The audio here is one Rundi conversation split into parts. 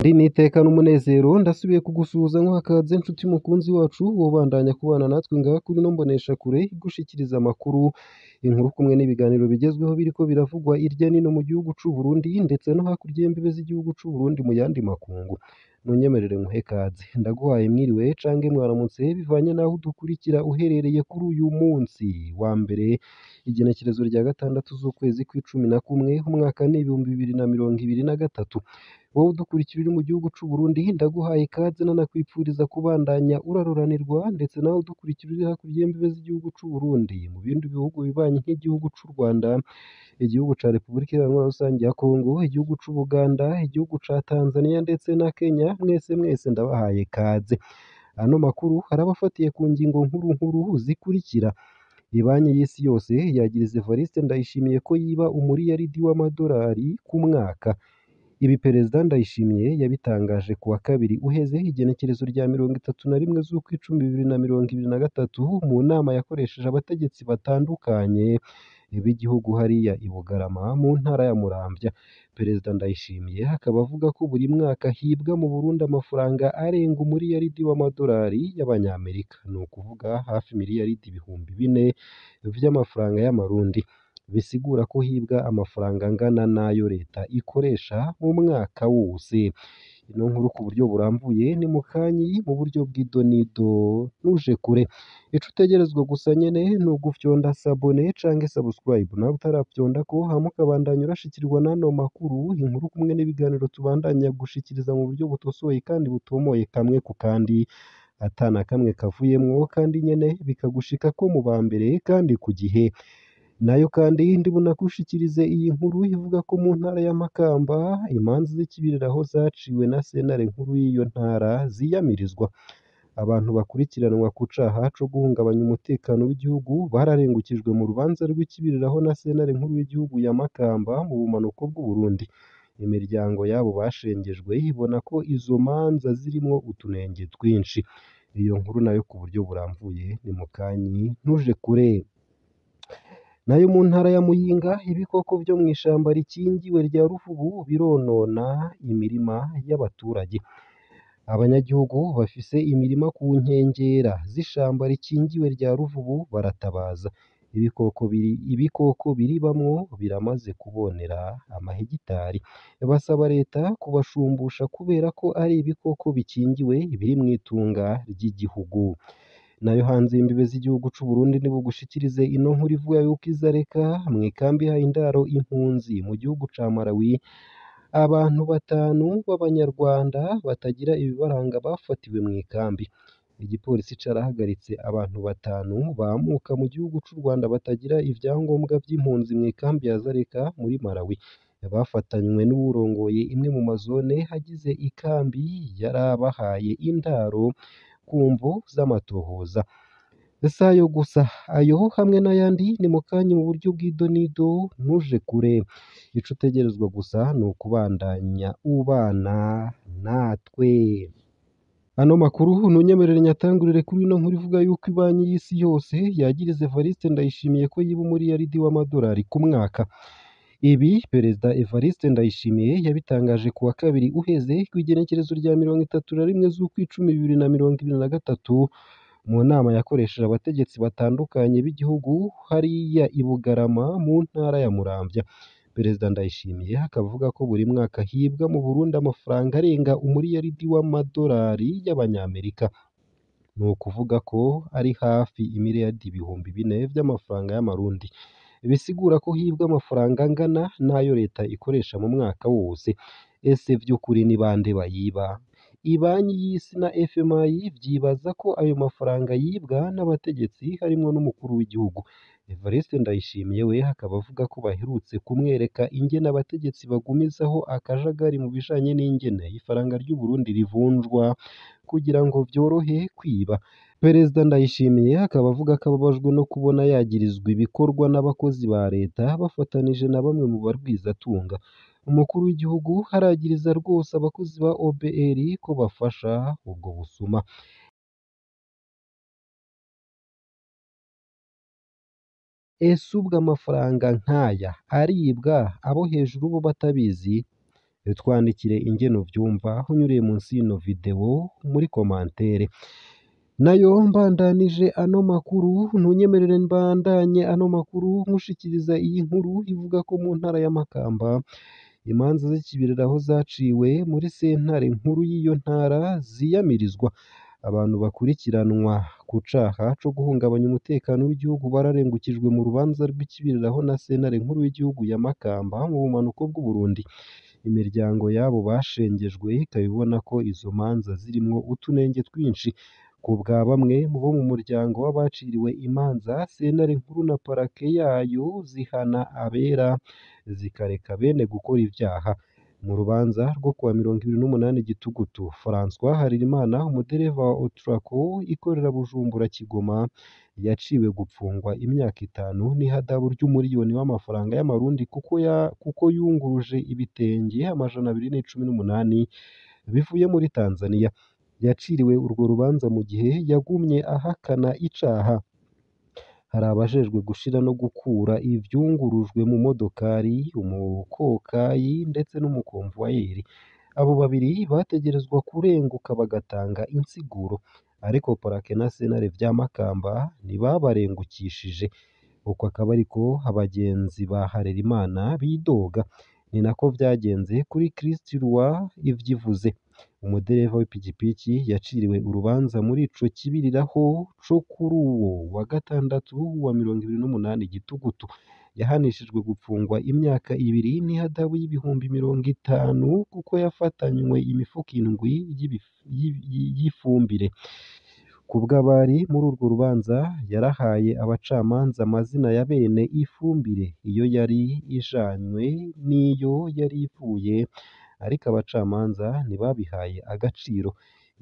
Iri n'iteka n'umunezero ndasubiye kugusuhuza nkuhakaze nshuti mukunzi wacu wobandanya kubana natwe ngaha kuri ino mboneshakure igushikiriza amakuru, inkuru kumwe n'ibiganiro bigezweho biriko biravugwa irya nino mu gihugu c'u Burundi ndetse no hakurya y'imbibe z'igihugu c'u Burundi mu yandi makungu. Munyemerere nkuhe kaze, ndaguhaye mwiriwe canke mwaramutse bivanye n'aho udukurikira uherereye kuri uyu munsi wa mbere igenekerezo rya 6 z'ukwezi kw'icumi na kumwe umwaka ni 2023. Wowe udukurikira uri mu gihugu c'u Burundi ndaguhaye ikaze nanakwipfuriza kubandanya uraroranirwa ndetse nawe udukurikira uri hakurya y'imbibe z'igihugu c'u Burundi mu bindi bihugu bibanyi nk'igihugu c'u Rwanda, igihugu ca Repubulika Iharanira Rusangi ya Kongo, igihugu c'u Buganda, igihugu ca Tanzania ndetse na Kenya, mwese mwese ndabahaye ikaze. Ano makuru araba afatiye ku ngingo nkuru nkuru zikurikira: Ibanki y'isi yose yagiriza Evariste Ndayishimiye ko yiba umuriyaridi w'amadolari ku mwaka. Ibi Perezida Ndayishimiye yabitangaje ku wa kabiri uheze igenekerezo rya 31 z'ukwicumi 2023 mu nama yakoresheje abategetsi batandukanye b'igihugu hariya i Bugarama mu ntara ya Muramvya. Perezida Ndayishimiye akaba avuga ko buri mwaka hibwa mu Burundi amafaranga arenga umuriyaridi w'amadolari y'Abanyamerika, ni ukuvuga hafi miliyaridi 4000 vy'amafaranga y'amarundi. Bisigura ko hibwa amafaranga angana n'ayo leta ikoresha mu mwaka wose. Ino nkuru ku buryo burambuye ni mukanyi mu buryo bw'idonido ntuje kure. Ico utegerezwa gusa nyene ni ugufyonda s'abonner canke subscribe nawe utarafyondako hama ukabandanya urashikirwa n'ano makuru, inkuru kumwe n'ibiganiro tubandanya gushikiriza mu buryo butosoye kandi butomoye kamwe ku kandi ata na kamwe kavuyemwo kandi nyene bikagushikako mu ba mbere kandi ku gihe. Nayo kandi ndibunagushikirize iyi nkuru ivuga ko mu ntara ya Makamba imanza z'ikibiriraho zaciwe na sentare nkuru y'iyo ntara ziyamirizwa. Abantu bakurikiranwa ku caha co guhungabanya umutekano w'igihugu bararengukijwe mu rubanza rw'ikibiriraho na sentare nkuru y'igihugu ya Makamba mu bumanuko bw'Uburundi. Imiryango y'abo bashengejwe ibona ko izo manza zirimwo utunenge twinshi. Iyo nkuru nayo ku buryo burambuye ni mukanyi ntuje kure. Nayo mu ntara ya Muyinga ibikoko vyo mw'ishamba rikingiwe rya Ruvubu bironona imirima y'abaturage. Abanyagihugu bafise imirima ku nkengera z'ishamba rikingiwe rya Ruvubu baratabaza. Ibikoko biribamwo biramaze kubonera amahegitari. Basaba leta kubashumbusha kubera ko ari ibikoko bikingiwe biri mw'itunga ry'igihugu. Nayo hanze y'imbibe z'igihugu c'u Burundi nibugushikirize ino nkuru ivuga yuko izareka mw'ikambi ihaye indaro impunzi mu gihugu ca Malawi, abantu batanu b'abanyarwanda batagira ibibaranga bafatiwe mw'ikambi. Igipolisi carahagaritse abantu batanu bamuka mu gihugu c'u Rwanda batagira ivyangombwa vy'impunzi mw'ikambi ya Zareka muri Malawi. Bafatanywe n'uwurongoye imwe mu mazone agize ikambi yarabahaye indaro ku mvo z'amatohoza. S'ayo gusa, ayo hamwe n'ayandi ni mukanyi mu buryo bw'idonido ntuje kure. Ico utegerezwa gusa ni ukubandanya ubana natwe. Ano makuru ntunyemerere nyatangurire kuri ino nkuru ivuga yuko ibanki y'isi yose yagiriza Evariste Ndayishimiye ko yiba umuriyaridi w'amadolari ku mwaka. Ibi Perezida Evariste Ndayishimiye yabitangaje ku wa kabiri uheze kw'igenekerezo rya 31 z'ukwicumi 2023 mu nama yakoresheje abategetsi batandukanye b'igihugu hariya i Bugarama mu ntara ya Muramvya. Perezida Ndayishimiye akaba avuga ko buri mwaka hibwa mu Burundi amafaranga arenga umuriyaridi w'amadolari y'Abanyamerika. Ni ukuvuga ko ari hafi imiliyaridi 4000 vy'amafaranga y'amarundi. Bisigura ko hibwa amafaranga angana n'ayo leta ikoresha mu mwaka wose. Ese vy'ukuri ni bande bayiba? Ibanki y'isi na FMI vyibaza ko ayo mafaranga yibwa n'abategetsi harimwo n'umukuru w'igihugu. Evariste Ndayishimiye we akaba avuga ko baherutse kumwereka ingene abategetsi bagumizaho akajagari mu bijanye n'ingene ifaranga ry'u Burundi rivunjwa kugira ngo vyorohe kwiba. Perezida Ndayishimiye akaba avuga ko ababajwe no kubona yagirizwa ibikorwa n'abakozi ba leta bafatanije na bamwe mu barwizatunga. Umukuru w'igihugu aragiriza rwose abakozi ba OBR ko bafasha ubwo busuma. Ese ubwo amafaranga nk'aya aribwa abo hejuru bo batabizi? Twandikire ingene uvyumva unyuriye munsi y'ino video muri komantere. Nayo mbandanije ano makuru, ntunyemerere mbandanye ano makuru nkushikiriza iyi nkuru ivuga ko mu ntara ya Makamba imanza z'ikibiriraho zaciwe muri sentare nkuru y'iyo ntara ziyamirizwa. Abantu bakurikiranwa ku caha co guhungabanya umutekano w'igihugu bararengukijwe mu rubanza rw'ikibiriraho na sentare nkuru y'igihugu ya Makamba mu bumanuko bw'Uburundi. Imiryango y'abo bashengejwe ikaba ibona ko izo manza zirimwo utunenge twinshi. Ku bwa bamwe mu bo mu muryango w'abaciriwe imanza, sentare nkuru na parake yayo zihana abera zikareka bene gukora ivyaha. Mu rubanza rwo kuwa 28 Gitugutu, François Harerimana, umudereva wa Otraco ikorera Bujumbura Kigoma, yaciwe gupfungwa imyaka 5 n'ihadabu ry'umuriyoni w'amafaranga y'amarundi kuko yunguruje ibitenge 218 bivuye muri Tanzania. Yaciriwe urwo rubanza mu gihe yagumye ahakana icaha. Hari abajejwe gushira no gukura ivyungurujwe mu modokari, umukokayi ndetse n'umukomvuwayeri. Abo babiri bategerezwa kurenguka bagatanga insiguro, ariko parake na sentare vya Makamba ntibabarengukishije. Uko akaba ariko abagenzi ba Harerimana bidoga. Ni nako vyagenze kuri Christ Roi Ivyivuze, umudereva w'ipikipiki yaciriwe urubanza muri ico kibiriraho co kuri uwo wa gatandatu wa 28 Gitugutu. Yahanishijwe gupfungwa imyaka 2 n'ihadabu y'ibihumbi 50 kuko yafatanywe imifuko 7 y'ifumbire. Ku bw'abari muri urwo rubanza, yarahaye abacamanza amazina ya bene ifumbire, iyo yari ijanywe n'iyo yari ivuye, ariko abacamanza ntibabihaye agaciro.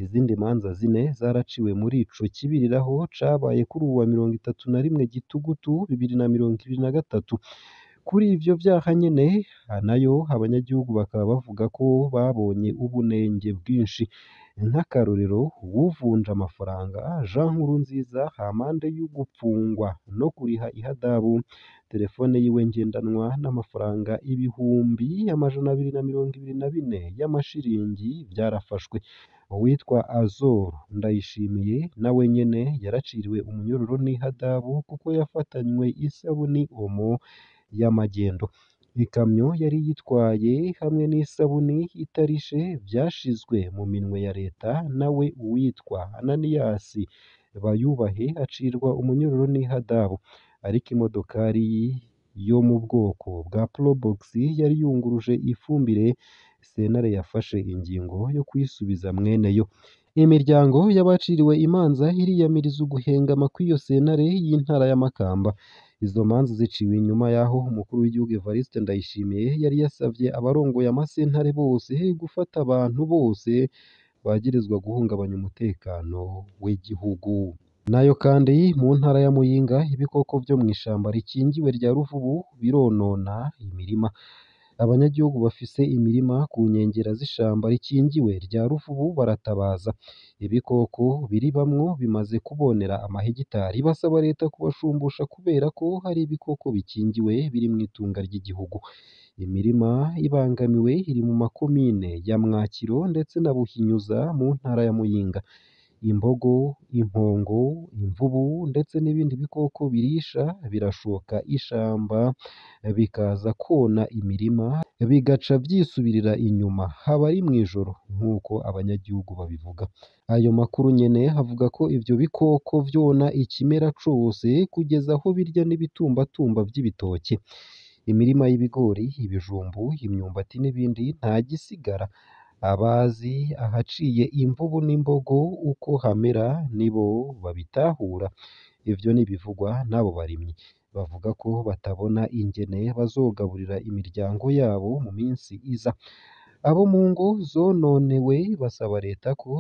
Izindi manza 4 zaraciwe muri ico kibiriraho cabaye kuri uwa 31 Gitugutu 2023. Kuri ivyo vyaha nyene nayo abanyagihugu bakaba bavuga ko babonye ubunenge bwinshi. Nk'akarorero, uwuvunja amafaranga Jean Nkurunziza hampande y'ugupfungwa no kuriha ihadabu, telefone yiwe ngendanwa n'amafaranga 224,000 y'amashiringi vyarafashwe. Uwitwa Azor Ndayishimiye nawe nyene yaraciriwe umunyororo n'ihadabu kuko yafatanywe isabuni Omo y'amagendo. Ikamyo yari yitwaye hamwe n'isabuni itarishe vyashizwe mu minwe ya leta, nawe uwitwa Ananias Bayubahe acirwa umunyororo n'ihadabu. Ariko imodokari yo mu bwoko bwa Probox yari yunguruje ifumbire, sentare yafashe ingingo yo kuyisubiza mweneyo. Imiryango y'abaciriwe imanza iriyamiriza uguhengama kw'iyo sentare y'intara ya Makamba. Izo manza ziciwe inyuma y'aho umukuru w'igihugu Evariste Ndayishimiye yari yasavye abarongoye amasentare bose gufata abantu bose bagirizwa guhungabanya umutekano w'igihugu. Nayo kandi mu ntara ya Muyinga ibikoko vyo mw'ishamba rikingiwe rya Ruvubu bironona imirima. Abanyagihugu bafise imirima ku nkengera z'ishamba rikingiwe rya Ruvubu baratabaza. Ibikoko biribamwo bimaze kubonera amahegitari, basaba leta kubashumbusha kubera ko hari ibikoko bikingiwe biri mw'itunga ry'igihugu. Imirima ibangamiwe iri mu makomine ya Mwakiro ndetse na Buhinyuza mu ntara ya Muyinga. Imbogo, impongo, imvubu ndetse n'ibindi bikoko birisha birashoka ishamba bikaza kona imirima bigaca vyisubirira inyuma haba ari mw'ijoro nk'uko abanyagihugu babivuga. Ayo makuru nyene avuga ko ivyo bikoko vyona ikimera cose kugeza aho birya n'ibitumbatumba vy'ibitoke. Imirima y'ibigori, ibijumbu, imyumbati n'ibindi nta gisigara. Abazi ahaciye imvubu n'imbogo uko hamera nibo babitahura. Ivyo n'ibivugwa n'abo barimyi. Bavuga ko batabona ingene bazogaburira imiryango yabo mu minsi iza. Abo mu ngo zononewe basaba leta ko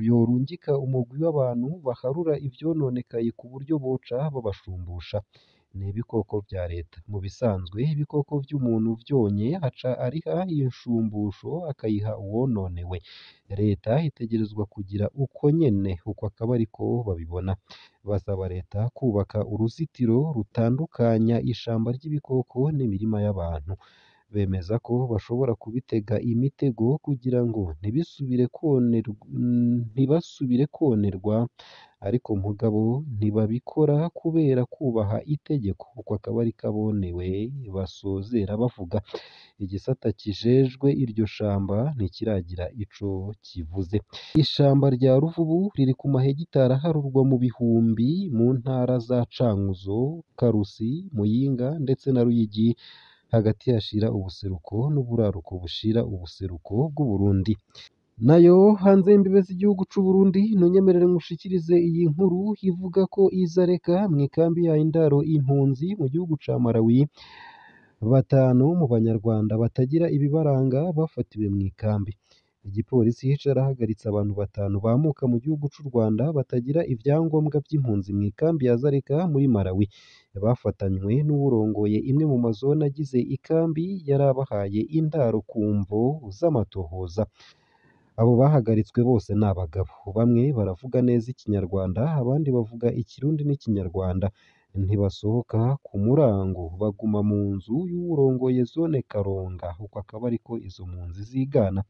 yorungika umugwi w'abantu baharura ivyononekaye ku buryo boca babashumbusha. Ni ibikoko vya leta. Mu bisanzwe ibikoko vy'umuntu vyonye aca ariha inshumbusho akayiha uwononewe. Leta itegerezwa kugira uko nyene, uko akaba ariko babibona. Basaba leta kubaka uruzitiro rutandukanya ishamba ry'ibikoko n'imirima y'abantu. Bemeza ko bashobora kubitega imitego kugira ngo ntibasubire konerwa, ariko mugabo ntibabikora kubera kubaha itegeko, uko akaba ariko abonewe basozera bavuga. Igisata kijejwe iryo shamba ntikiragira ico kivuze. Ishamba rya Ruvubu riri ku mahegitari aharurwa mu bihumbi mu ntara za Cankuzo, Karusi, Muyinga ndetse na Ruyigi, hagati hashira ubuseruko n'uburaruko bushira ubuseruko bw'Uburundi. Nayo hanze y'imbibe z'igihugu c'Uburundi, ntunyemerere nkushikirize iyi nkuru ivuga ko Izareka mw'ikambi ya Indaro impunzi mu gihugu ca Malawi, batanu mu banyarwanda batagira ibibaranga bafatiwe mw'ikambi. Igipolisi carahagaritse abantu batanu bamuka mu gihugu c'u Rwanda batagira ivyangombwa vy'impunzi mw'ikambi ya Zareka muri Malawi. Bafatanywe n'uwurongoye imwe mu mazone agize ikambi yarabahaye indaro ku mvo z'amatohoza. Abo bahagaritswe bose ni abagabo, bamwe baravuga neza ikinyarwanda, abandi bavuga ikirundi n'ikinyarwanda. Ntibasohoka ku murango, baguma mu nzu y'uwurongoye zone Karonga, uko akaba ariko izo mpunzi zigana.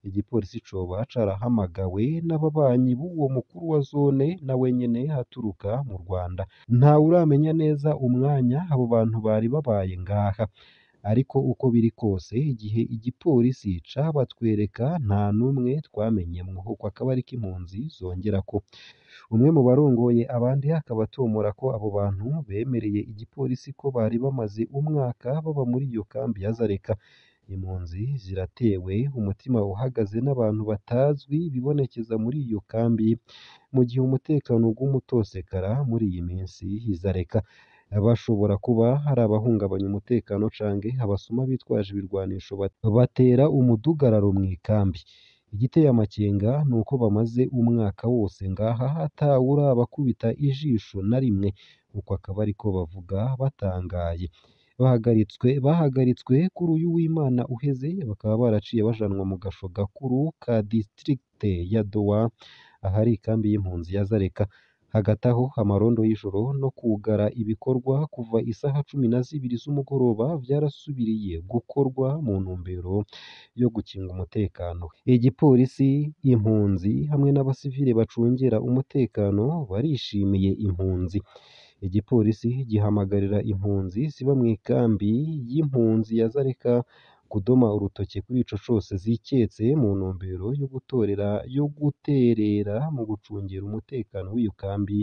Igipolisi coba carahamagawe n'ababanyi b'uwo mukuru wa zone nawe nyene aturuka mu Rwanda. Ntawuramenya neza umwanya abo bantu bari babaye ngaha, ariko uko biri kose igihe igipolisi cabatwereka nta n'umwe twamenyemwo, uko akaba ariko impunzi zongerako. Umwe mu barongoye abandi akaba atomora ko abo bantu bemereye igipolisi ko bari bamaze umwaka baba muri iyo kambi ya Zareka. Impunzi ziratewe umutima uhagaze n'abantu batazwi bibonekeza muri iyo kambi, mu gihe umutekano uguma utosekara muri iyi minsi Izareka. Bashobora kuba ari abahungabanya umutekano canke abasuma bitwaje ibirwanisho batera umudugararo mw'ikambi. Igiteye amakenga nuko bamaze umwaka wose ngaha atawurabakubita ijisho na rimwe, uko akaba ariko bavuga batangaye. Bahagaritswe kuri uyu w'Imana uheze, bakaba baraciye bajanwa mu gasho gakuru ka district ya Dowa, ahari ikambi y'impunzi ya Zareka. Hagati aho amarondo y'ijoro no kugara ibikorwa kuva isaha 12 z'umugoroba vyarasubiriye gukorwa mu ntumbero yo gukinga umutekano. Igipolisi, impunzi hamwe n'abasivile bacungera umutekano barishimiye impunzi. Igipolisi gihamagarira impunzi ziba mw'ikambi y'impunzi ya Zareka kudoma urutoke kuri ico cose ziketse mu ntumbero yo guterera mu gucungera umutekano w'iyo kambi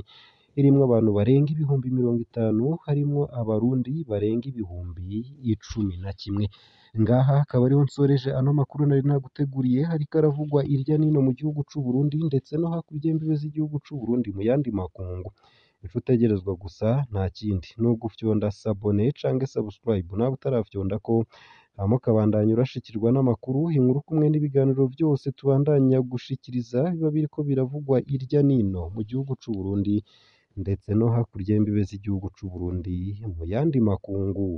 irimwo abantu barenga 50,000, harimwo abarundi barenga 11,000. Ngaha akaba ariho nsoreje ano makuru nari naguteguriye, hariko aravugwa irya nino mu gihugu c'Uburundi ndetse no hakurya y'imbibe z'igihugu c'Uburundi mu yandi makungu. Ico utegerezwa gusa nta kindi ni ugufyonda sabone canke subscribe nawe utarafyondako, hama ukabandanya urashikirwa n'amakuru, inkuru kumwe n'ibiganiro vyose tubandanya gushikiriza biba biriko biravugwa irya nino mu gihugu c'Uburundi ndetse no hakurya y'imbibe z'igihugu c'Uburundi mu yandi makungu.